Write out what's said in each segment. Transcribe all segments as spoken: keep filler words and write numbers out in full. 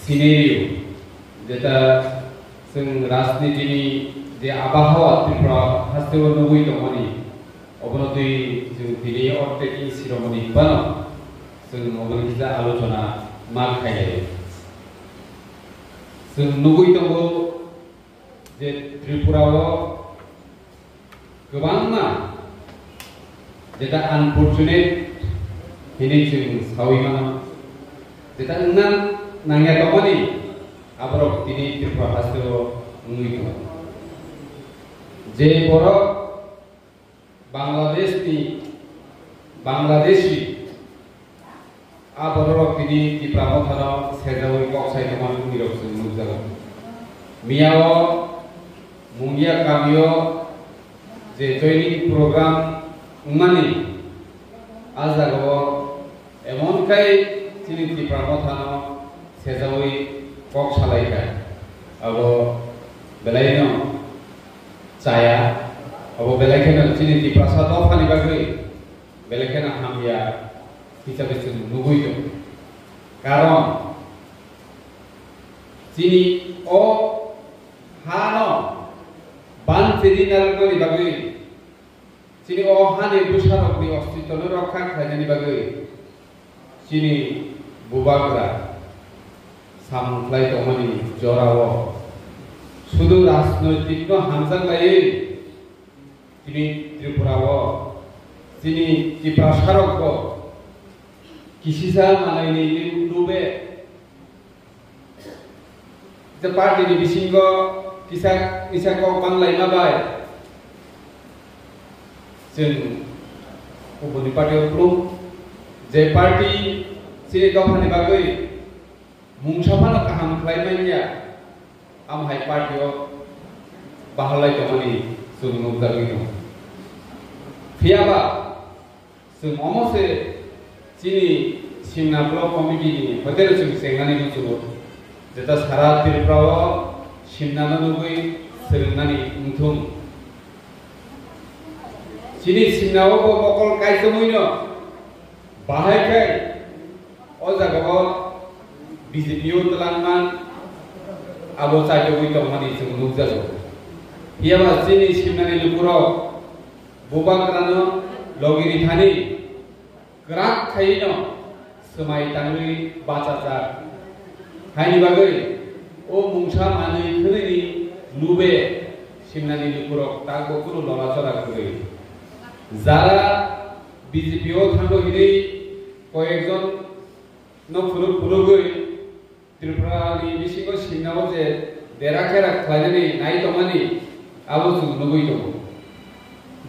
Scenario, jeta chwng rajnitini je abahawa Tripura hasteo nugwi tongmani, obono twi chwng tini o training ceremony phano chwng obono kisa alochona ma khailai. Chwng nugwi tongo je Tripura o kwbangma jeta unfortunate hinwi chwng sawi mano, jeta wngna nangya tongmani aborok tini Tripura hasteo wngwi tongo. Je borok Bangladesh ni, Bangladeshi, a bororok tini Tipra Mothano sejawi kok sai tongmani wngwi rok chwng nukjago. Miyao Mungia kamio je joining program wngmani, a jagao emon khai chini Tipra Mothano sejawi kok salaikha. Abo belaino chaya, abo belai kheno chini Tiprasa dophani bagwi belai kheno hamya hisabe chwng nugwi tongo. Karon chini o hano ban chini narwknani bagwi, chini o hani bwsarokni ostitwno rokha khlainani bagwi chini bubagra samung khlai tongmani jorao sudu rajnoitikno hamjaklaiwi tini Tripura o chini Tiprasarokbo kisisa manai ni lube je party ni bisingo kisa kisa kok manlaima bai chwng kubuni party o khulum je party chini dophani bagwi mungsa phano kaham khlai manya, amo hai party o bahalai tongmani chwng nukjagwi tongo. Phiyaba chwng omo se chini Simna Block Committee ni hotel chwng chengnani muchungo, jeta sara Tripura o Simna no nugwi swrwngnani wngthung. Chini Simna o bo mokol kaichomwi no bahai khai o jaga o B J P o twlangman abo chaitogwi tongmani chwng nukjago. Phiyaba chini Simnani lukurok bubagrano logi rithani kwrak khaino swmai tangwi bachajak. Haini bagwi o mungsa manwi khwnwini lube Simnani lukurok takbo kunu lora chora kwrwi. Jara B J P o thango hinwi koyekjon no phunuk phunugwi Tripura ni bisingo Simna o je dera khera khlainani nai tongmani abo chwng nugwi tongo.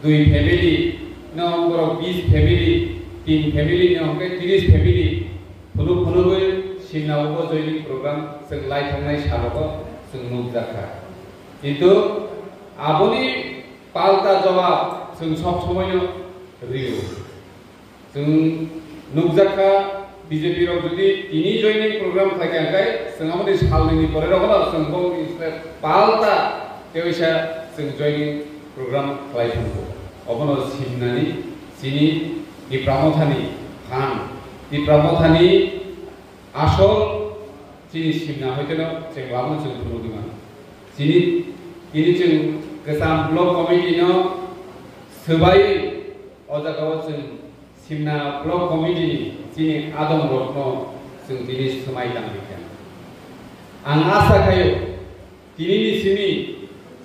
Dui family no borok bis family, tin family no hwnkhe tris family phunuk phunugwi Simna o bo joining program chwng lai thangnai salogo chwng nukjakha. Kintu aboni palta jawab chwng sob somoino rio. Chwng nukjakha, B J P rok jodi tini joining program khlaikha hwnkhe, chwng aboni salnwini pore rokno chwng bo palta teisa chwng joining program khlai thangkho. Obono Simnani chini Tipra Mothani phan, Tipra Mothani asol chini Simna hoiteno chwng labno chwng phunugwi mano. Chini, tini chwng kwcham block committee no swbai o jaga o chwng Simna Block Committee ni chini adong rokno chwng tini swmai tangwi kha. Ang asa khaio, tini ni simi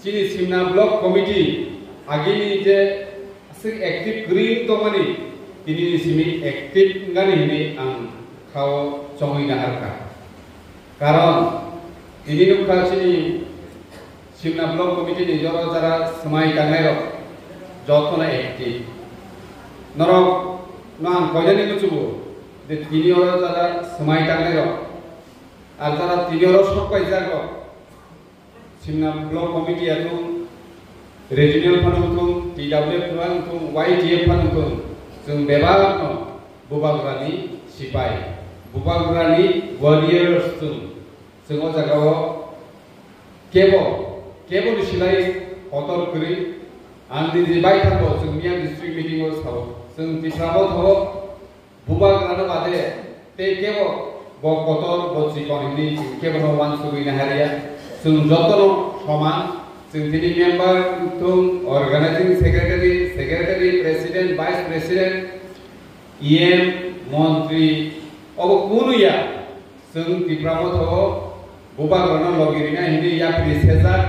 chini Simna Block Committee agini je aswk active kwrwi tongmani, tini ni simi active wngani hinwi ang khao chongwi naharkha. Karon tini nukha chini Simna Block Committee ni jora jara swmai tangnai rok jotono active. Norok no ang koinani muchugo je tini oro jara swmai tangnai rok, ar jara tini oro sok paijak rok, Simna Block Committee athung, Regional phano wngthung, T W F phano wngthung, Y T F phano wngthung, chwng bebakno Bubagrani sipai, Bubagrani warriors chwng. Chwng o jagao kebo, kebo ni silai kotor kwrwi. Ang nini bai thango, chwng miya district meeting o sao, chwng Tipra Motha o Bubagrano bade tei kebo Bo kotor, bo chikon hinwi chwng kebono uansugwi naharya. Chwng jotono soman, chwng tini member wngthung, organizing secretary, secretary, president, vice president, E M, montri, obo kunu ya. Chwng Tipra Motha o bubagrano logi rina hinwi yapri sejak,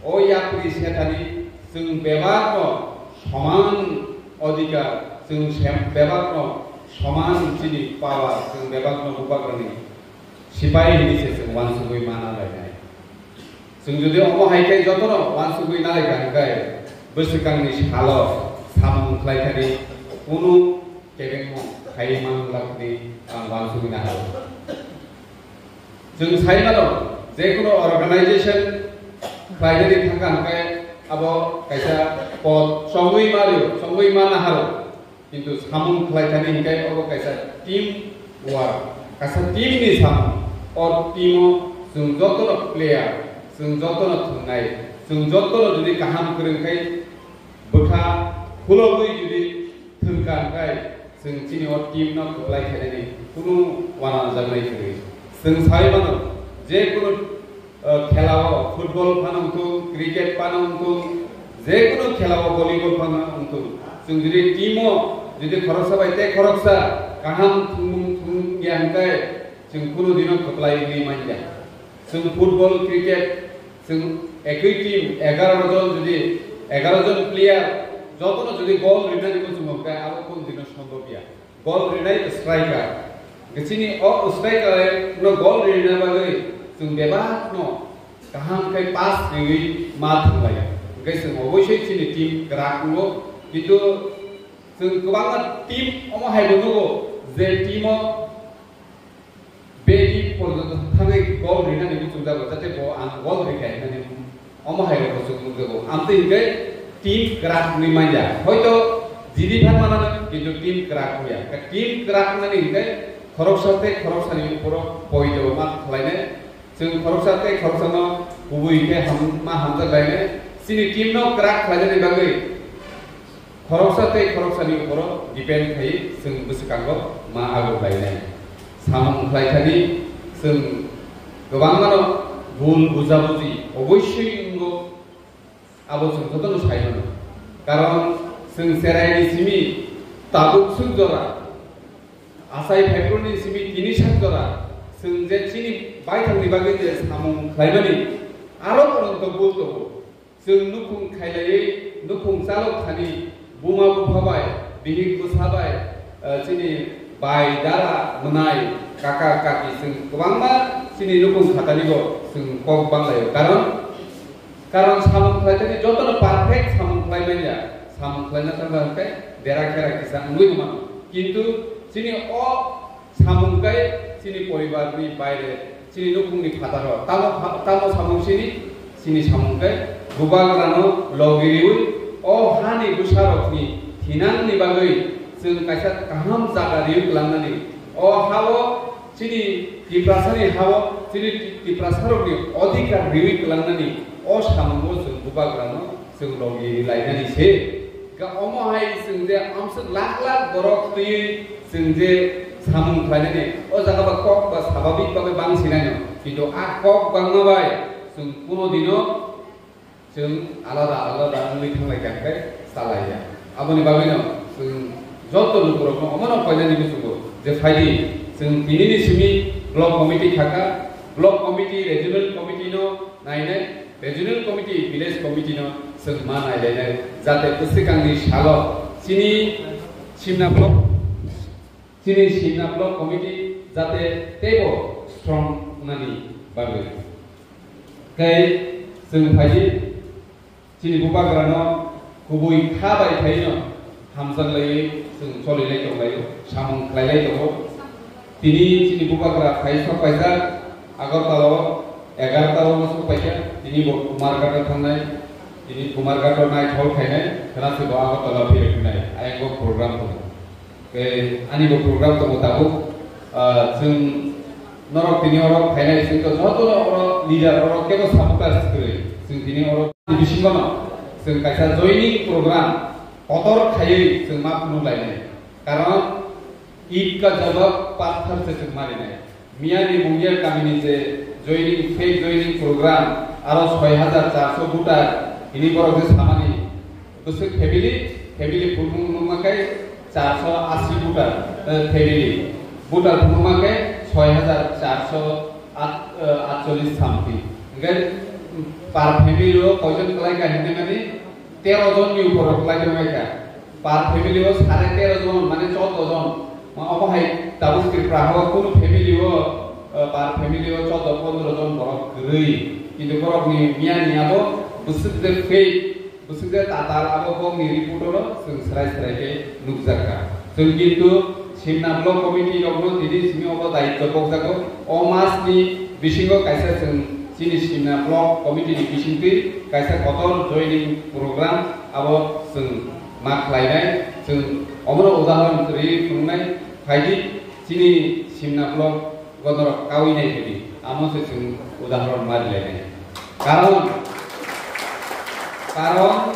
o yapri sethani chwng bebakno soman odhikar, chwng sem-, bebakno soman chini power, chwng bebakno bubagrani sipai hinwi se chwng uansugwi mana lainai. Chwng jodi omo hai khe jotono uansugwi nalaikha hwnkhe bwswkangni salo samung khlaithani kunu kebengmung khai manglakni ang uansugwi naharw. Chwng sai mano, jekunu organization khlainani thangkha hwnkhe abo kaisa pod chongwi manlio, chongwi ma naharw. Kintu samung khlaithani hwnkhe obo kaisa team work, kaisa team ni samung. O team o chwng jotono player, chwng jotono thwngnai, chwng jotono jodi kaham kwrwng khai bwkha khulogwi jodi thwngkha hwnkhe chwng chini o team no kwplai khainani kunu uanajaknai kwrwi. Chwng sai mano, jekunu o, khela o football phano wngthung, cricket phano wngthung, jekunu khela o volleyball phano wngthung. Chwng jodi team o jodi khoroksa bai tei khoroksa kaham thwngmung thwng ya hwnkhe chwng kunu dino kwplai wngwi manya. Chwng football, cricket, chwng ekwi team egaroh jon jodi egaroh jon player jotono jodi goal rinani muchungo hwnkhe abo kunu dino sombhob ya. Goal rinai striker. Chini o striker no goal rina bagwi chwng bebak no kaham khe pass riwi ma thwnglai. Hwnkhe chwng oboisoi chini team kwrak wngo. Kintu chwng kwbangma team omo hai bo nugo je team o bedi porjonto thangwi goal rinani muchungjago, jate bo ang goal rikha hinani omo hai rokbo chwng nukjago. Amtwi hwnkhe team kwrak wngwi manya. Hoito jidi phan manano, kintu team kwrak wngya. Ka team kwrak wngnani hwnkhe khoroksa tei khoroksani uporo poito ma khlainai. Chwng khoroksa tei khoroksano kubui khe ham-, ma hamjak lainai. Chini team no kwrak khlainani bagwi khoroksa tei khoroksani uporo depend khai chwng bwswkango ma ago lainai. Samung khlai thani chwng kwbangmano bul bujabuji oboisoi wngo, abo chwng jotono sai mano. Karon chwng cheraini simi tabuk suk jora, achai phaibroni simi tini sak jora, chwng je chini baithangni bagwi je samung khlaimani aro poronto bul tongo. Chwng nukhung khailaiwi nukhung chalok thani buma bupha bai, bihik bwsa bai, eh, chini bai dara mwnai, kaka kaki chwng kwbangma chini nukhung khatani bo chwng kok banglaio. Karon, karon samung khlaithani jotono perfect samung khlai manya, samung khlaina thangkha hwnkhe dera khera kisa wngwi mano. Kintu chini o samung khe chini poribar ni baire, chini nukhung ni phataro, tamo, tamo samung sini, chini samung khe bubagrano logi riwi o hani bwsarok ni thinang ni bagwi chwng kaisa kaham jaga riwi kwlangnani. O hao chini Tiprasa ni hao chini Tiprasa rok ni odhikar riwi kwlangnani o samung o chwng bubagrano chwng logi lainani se. Ga omo hai chwng je amswk lakh lakh borok twiwi chwng je samung khlainani, o jaga ba kok ba sababik bagwi bang sinai no, kintu a kok bangma bai chwng kuno dino chwng alada alada wngwi thanglai kha khe chalaiya. Aboni bagwino chwng joto lukurokno omono koinani muchungo je phaidi chwng tinini simi block committee khaka, block committee, regional committee no nainai, regional committee, village committee no chwng ma nailainai, jate bwswkangni salo chini Simna block, chini Simna block committee jate teibo strong wngnani bagwi. Tei chwng phaidi chini bubagrano kubui kha bai khaino hamjak laiwi chwng cholilai tonglaio, samung khlailai tongo. Tini chini bubagra phai sok paijak Agartala o, egartala o sok paikha, tini bo Kumarghat o thangnai, tini Kumarghat o naithok khainai, khwna se bo Agartala phirok phinai, ayang bo program tongo. Tei ani bo program tongo tabuk, ah, chwng norok tini oro phainai, chwng to joto no oro leader, oro kebo supporters kwrwi, chwng tini oro bisingo no chwng kaisa joining program kotor khaiwi chwng ma phunuk lainai, karon Id ka jawab pathar se chwng marinai. Miyani Mungial kamini je joining, fake joining program, aro soi hajar charso voter, ini borok je samani, bwswk family, family phunukma khe charso asi voter, eh, family, voter phunukma khe soi hajar charso at-, eh, atchollish something. Hingkhe per family o koijon kwlai kha hinwi mani tero jon ni upor kwlai tongwi kha. Per family o sare tero jon, mane choudo jon. Ma omo hai tabuk Tripura o kunu family o, eh, per family o choudo pondro jon borok kwrwi. Kintu borok ni miyani abo bwswk je fake, bwswk je tatal abo bokni report o chwng srai srai khe nukjak kha. Chwng kintu Simna Block Committee rokno tini simi obo daityo bokjago. O mas ni bisingo kaisa chwng chini Simna Block Committee ni bisingtwi kaisa kotor joining program abo chwng ma khlainai, chwng omono udahoron kwrwi phunuknai, phaidi chini Simna block gonorok kaui nai phaidi, amo se chwng udahoron ma rilainai. Karon, karon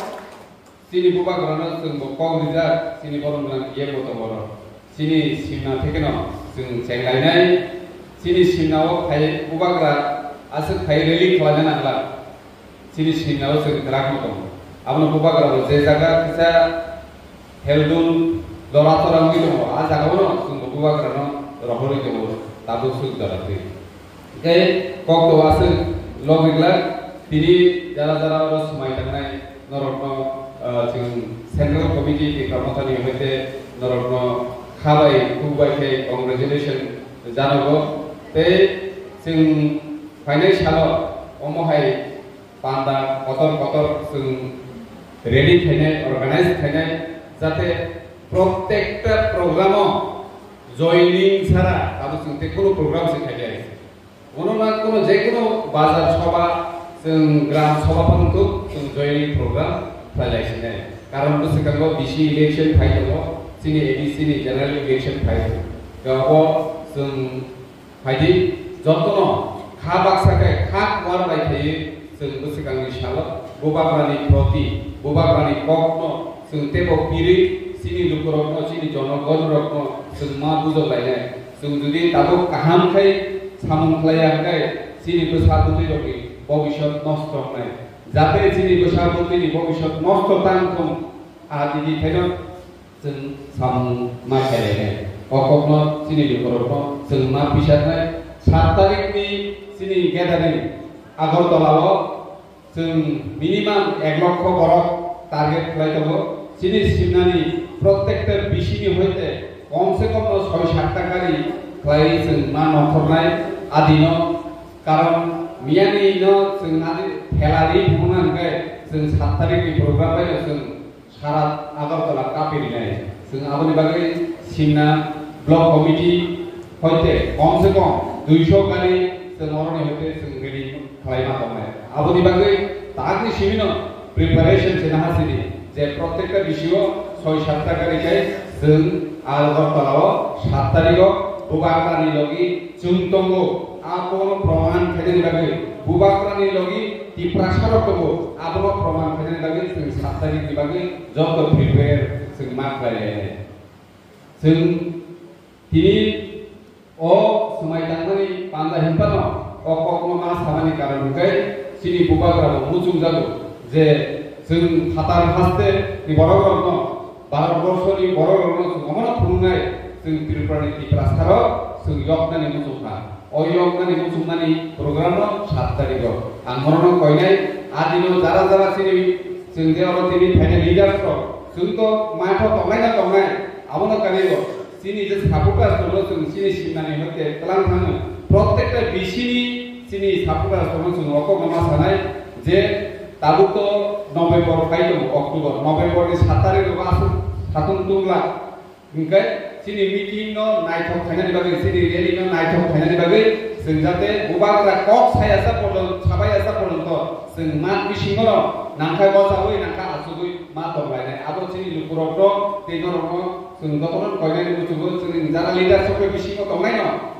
chini bubagrano chwng bo kok rijak, chini borok nang ye bo tongo ro. Chini simna thekeno chwng chenglainai, chini simna o phai bubagra aswk phai rally khlaina nangla. Chini simna o chwng kwrak no tongo. Abono bubagra bo je jaga kisa heldun dora tora wngwi tongo, a jaga o no chwng bo bubagra no rohorwi tongo, tabuk swk jora twi. Tei kok to aswk logwi glak, tini jara jara oro swmai tangnai norokno, ah, chwng Central Committee Tipra Mothani hoite norokno khabai khukbai khe congratulation janogo. Tei chwng phainai salo omo hai panda kotor kotor chwng ready khainai, organize khainai, jate protekta program o joining sara abo chwng tei kunu program se khailiya. Ono na kuno je kuno bazar soba, chwng gram soba phano tuk chwng joining program khlailai sinai. Karon bwswkango bisi election phai tongo, chini A D C ni general election phai tongo. Abo chwng phaidi jotono kha baksa khe kha kuar bai khaiwi chwng bwswkangni salo bubagrani proti, bubagrani kokno chwng teibo pirwi chini lukurokno, chini jonogonrokno chwng ma bujok lainai. Chwng jodi tabuk kaham khai samung khlaiya hwnkhe chini bwsa bwtwi rokni bobisot nosto wngnai. Jate chini bwsa bwtwini bobisot nosto tang thung, a tini thaino chwng samung ma khailai nai. O kokno chini lukurokno chwng ma pisarnai. Sat tarikni chini gathering Agartala o chwng minimum ek lokho borok target khlai tongo. Chini simnani protekta bisini hoite kom se kom no soi sat ta gari khlai chwng ma nongkhornai adino. Karon miyani no chwng adi thela ri phunukna hwnkhe chwng sat tarikni program bai no chwng sara Agartala kapi rinai. Chwng aboni bagwi simna block committee hoite kom se kom duiso gari chwng oroni hoite chwng ready khlaima tongnai. Aboni bagwi tagni simino preparation se naha sini je protekta bisio soi sat ta gari khai chwng Agartala o sat tarikh o bubagrani logi chwng tongo, abono proman khainani bagwi bubagrani logi Tiprasa rok tongo, abono proman khainani bagwi chwng sat tarikh ni bagwi joto prepare chwng ma khlai lai. Chwng tini o swmai tangmani panda hinphano o kokno ma samani karon hwnkhe chini bubagra bo muchungjago je chwng phatar haste ni borok rokno Bharat borso ni borok rokno chwng omono phunuknai, chwng Tripura ni Tiprasa rok chwng yoknani muchungkha. O yoknani muchungmani program no sat tarikh o. Ang bono no koinai, a dino jara jara chini chwng je oro tini phainai leaders rok, chwng to matho tongnai na tongnai, abono kani bo chini je supporters rok chwng chini simnani hoite tlang thangno. Protekta bisini chini supporters rok chwng rokokno ma sanai je tabuk to November phai tongo, October, November ni sat tarikh rok aswk satung tungla. Hingkhe chini meeting no naithok khainani bagwi, chini rally no naithok khainani bagwi chwng jate bubagra kok saya sa porjonto, sabai ya sa porjonto chwng mat bisingo no nangkha bosawi, nangkha achugwi ma tonglainai. Abo chini lukurokno tei norokno chwng jotono koinani muchungo chwngni jara leader sokhe bisingo tongnaino.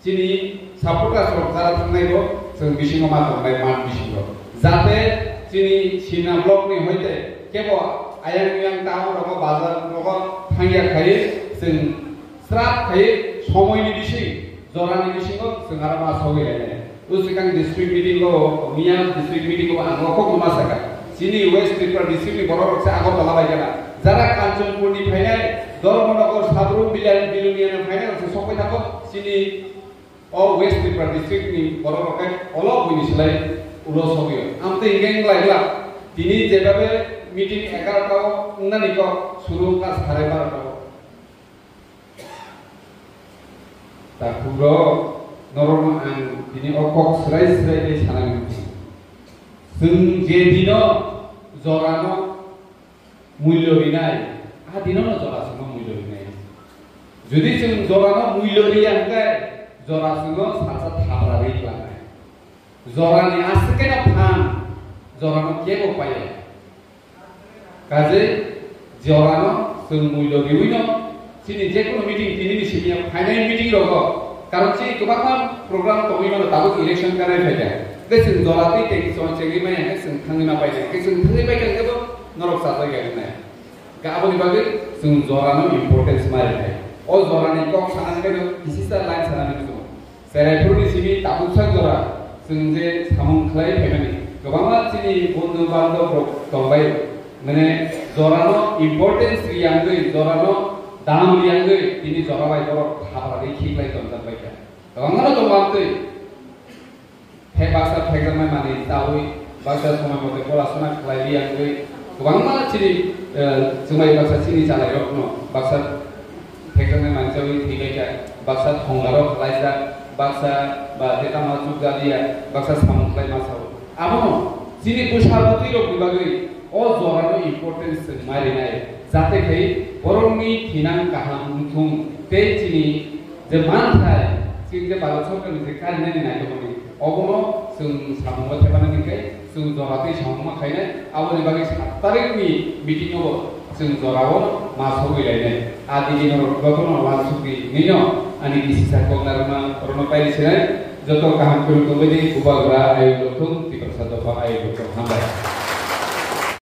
Chini supporters rok jara thangnai bo chwng bisingo ma tongnai mat bisingo. Jate chini Sina block ni hoite kebo ayang miyang town rogo bazar rogo thangya khai chwng srap khai somoi ni bising Jorani bisingo chwng aro ma sogwi lainai. O swkang district meeting o, miya district meeting o ang o kok ma saka. Chini West Tripura district ni borok rok se Agartala bai gana. Jara Kanchanpur ni phainai, Dharmanagar, Sabrum, Bilal, Bilonia ni phainai rok se sokwi thango. Chini o West Tripura district ni borok rok khe olo buini slai ulo sogwi. Amtwi hingke wng lai glak. Tini jebabe meeting egarota o wngnani kok suru ka sare barota o. Takhuk rok, norokno ang tini o kok srai srai khe sana nang. Chwng je dino jorano mulyo rinai, a dino no jora chwngno mulyo rinai. Jodi chwng jorano mulyo riya hwnkhe jora chwngno salsa thabra ri klangnai. Jorani aswk khe no phan, jorano kebo paiya. Kaje jorano chwng mulyo riwi no chini je kono meeting tini ni simi phainai meeting rogo. Karon chini kwbangma program tongwi mano tabuk election kanai phaikha. Tei chwng jora twi tei chwng chengwi maya khe chwng thangwi ma painai. Khe chwng thangwi paikha khe bo norok chajak ya wngnai. Ga aboni bagwi chwng jorano importance ma rinai. O jorani kok sana khe no kisisa line sana nang chwng. Cheraipurni simi tabuksa jora chwng je samung khlai phaimani kwbangma chini bondhu bandhob rok tongbai, mane jorano importance riyangwi, jorano dam riyangwi tini jora bai borok habra ri khiklai tongjak bai kha. Kwbangma no tongo amtwi. Thek baksa thekjaknai manwi chawi, baksa somoi mote polasona khlai riyangwi, kwbangma chini, eh, chwngbai baksa chini chalairokno baksa thekjaknai manwi chawi thwibaikha, baksa thongarok khlaijak, baksa ba tetama chukjaliya, baksa samung khlai ma sao. Abono chini bwsa bwtwirokni bagwi o jorano importance chwng ma rinai, jate khai borokni thinang kaham wngthung tei chini je manthai, chini je Bharat Sorkarni je karinani naitukmani, obono chwng samungo thepana hwnkhe chwng jora tei samung ma khainai, aboni bagwi sat tarikni meeting-o chwng jorao ma sogwi lainai. A digi norok jotono wansukdi hinwino ani kisisa kok narwkma rwno pairi sinai, joto kaham kwrwng tongbaidi, Bubagra ayuk lokthung, Tiprasa dopha ayuk lokthung, hambai.